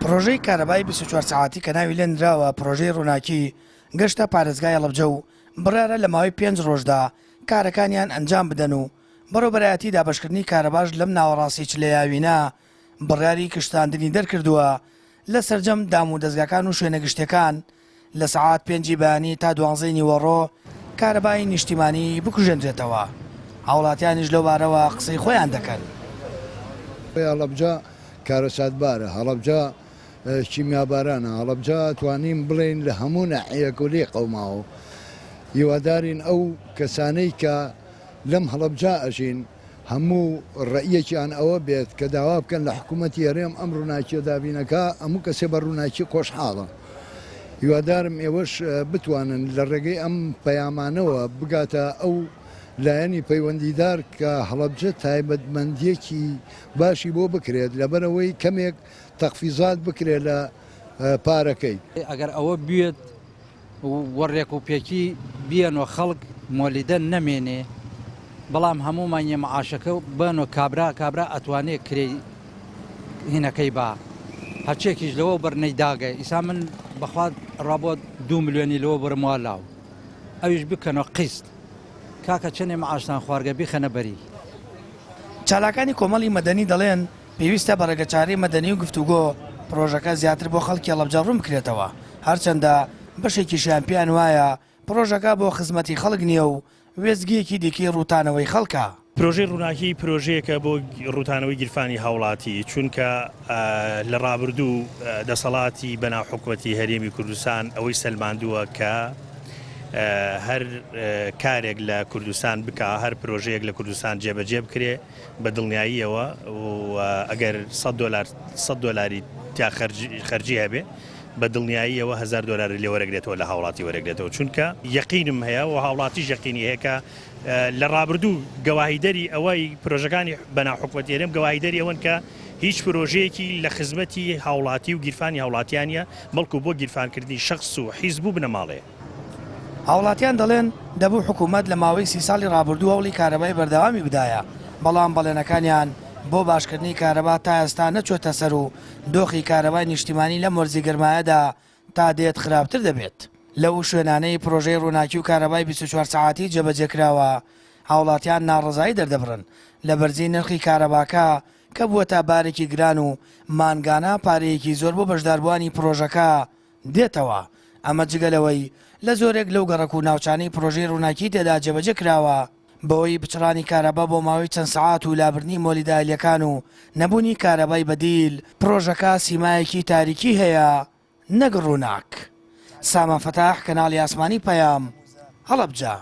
پڕۆژەی کارەبای 24 سەعاتی کە ناوی لێنراوە پڕۆژەی ڕووناکی گەشتە پارێزگای هەڵەبجە و بڕیارە لە ماوەی پێنج ڕۆژدا کارەکانیان ئەنجام بدەن و بەڕێوبەرایەتی دابەشکردنی کارەباش لەم ناوەڕاستی چلەیاوینە بڕیاری کشتاندنی دەرکردووە لە سەرجەم دام و دەزگاکان و شوێنە گشتیەکان لە سەعات پێنجی بەیانی تا دوانزەی نیوەڕۆ کارەبای نیشتیمانی بکوژێنرێتەوە، هاوڵاتیانیش لەو بارەوە قسەی خۆیان دەکەن. هەڵەبجە کارەساتبارە، هەڵەبجە کیمیابارانە، هەڵەبجە توانین بڵێین لە هەموو ناحیەیەک و لێی قەوماوە. هیوادارین ئەو کەسانەی کە لەم هەڵەبجە ئەژین هەموو ڕەئیەکیان ئەوە بێت کە داوا بکەن لە حکوومەتی هەرێم ئەم ڕووناکیە دابینەکا، هەموو کەسێ بە ڕووناکی خۆشحاڵە. هیوادارم ئێوەش بتوانن لە ڕێگەی ئەم پەیامانەوە بگاتە ئەو لایەنی پەیوەندیدار کە هەڵەبجە تایبەتمەندیەکی باشی بۆ بکرێت لەبەرئەوەی کەمێک تەخفیزات بکرێت لە پارەکەی. ئەگەر ئەوە بوێت و ڕێک و پێکی بیەن و خەڵک مۆلیدە نەمێنێ بەڵام هەموو مانگێ معاشەکە بەن و کابرا کابرا ئەتوانێ کرێی هینەکەی با هەرچێکیش لەوە بەر نەیداگە ئیسا من بەخوا ڕابۆ دوو ملیۆنی لەوە برم وا لاو ئەویش بکەنەوە قیست کاکە چەنێ معاشتان خوارگە بیخەنە بەری. چالاکانی کۆمەڵی مەدەنی دەڵێن، پێویستە بە ڕێگەچارەی مەدەنی و گفتوگۆ پڕۆژەکە زیاتر بۆ خەڵکی هەڵەبجە ڕوون بکرێتەوە، هەرچەندە بەشێکیشیان پێیان وایە پڕۆژەکە بۆ خزمەتی خەڵک نییە و وێستگەیەکی دیکەی ڕووتانەوەی خەڵکە. پرۆژەی ڕووناکی پرۆژەیەکە بۆ ڕووتانەوەی گیرفانی هاوڵاتی، چونکە لە ڕابردوو دەسەڵاتی بەناو حکومەتی هەرێمی کوردستان ئەوەی سەلماندووە کە هەر کارێک لە کوردستان بکا، هەر پرۆژەیەک لە کوردستان جێبەجێ بکرێ بە دڵنیاییەوە و ئەگەر 100 دۆلار 100 دۆلاری تیا خەرجی هەبێ بە دڵنیاییەوە هەزار دۆلاری لێ وەرەگرێتەوە لە هاوڵاتی وەرەگرێتەوە چونکە یەقینم هەیە و هاوڵاتیش یەقینی هەیە کە لە ڕابردوو گەواهیدەری ئەوەی پرۆژەکانی بەناو حکومەتی هەرێم گەواهیدەری ئەوەن کە هیچ پرۆژەیەکی لە خزمەتی هاوڵاتی و گیرفانی هاوڵاتیان نیە بەڵکو بۆ گیرفانکردنی شەخس و حیزب و بنەماڵەیە. هاوڵاتیان دەڵێن، دەبوو حکومەت لە ماوەی سی ساڵی ڕابردوو هەوڵی کارەبای بەردەوامی بدایە، بەڵام بەڵێنەکانیان بۆ باشکردنی کارەبا تا ئێستا نەچووەتە سەر و دۆخی کارەبای نیشتیمانی لەم وەرزی گەرمایەدا تا دێت خراپتر دەبێت. لەو شوێنانەی پرۆژەی ڕووناکی و کارەبای 24 سەعاتی جێبەجێکراوە، هاوڵاتیان ناڕەزایی دەردەبڕن لە بەرزی نرخی کارەباکە کە بووەتە بارێکی گران و مانگانە پارەیەکی زۆر بۆ بەشداربووانی پرۆژەکە دێتەوە، ئەمە جگە لەوەی لە زۆرێک لەو گەڕەک و ناوچانەی پرۆژەی ڕووناکی تێدا جێبەجێ کراوە، بەهۆی پچڕانی کارەبا بۆ ماوەی چەند سەعات و لابردنی مۆلیدە ئالییەکان و نەبوونی کارەبای بەدیل، پڕۆژەکە سیمایەکی تاریکی هەیە نەک ڕووناک. سامان فەتاح، کەناڵی ئاسمانی پەیام، هەڵەبجە.